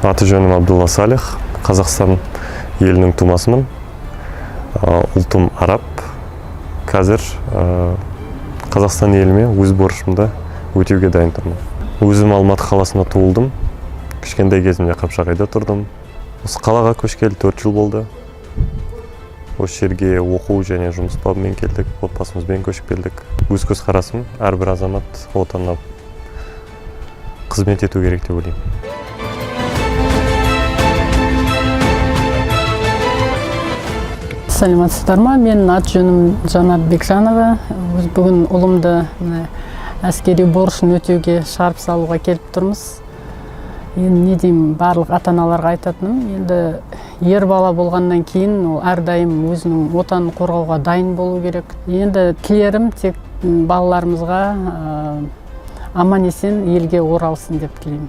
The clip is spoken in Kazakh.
Аты жөнім Абдулла Салих, Қазақстан елінің тумасымын. Ұлтым араб. Қазір Қазақстан еліме өз борышымды өтеуге дайын тұрмын. Өзім Алматы қаласында туылдым. Кішкентай кезімде Қапшағайда тұрдым. Осы қалаға көшкелі 4 жыл болды. Осы жерге оқу және жұмыс бабымен келдік, отбасымызбен көшіп келдік. Өз көзқарасым, әрбір азамат отанына қызмет ету керек деп ойлаймын. Саламатсыздар ма? Менің аты жөнім Жанар Бекжанова. Өз бүгін ұлымды мына әскери борышын өтеуге шығарып салуға келіп тұрмыз. Енді не деймін, барлық ата аналарға айтатыным, енді ер бала болғаннан кейін ол әрдайым өзінің отанын қорғауға дайын болу керек. Енді тілерім тек балаларымызға аман есен елге оралсын деп тілеймін.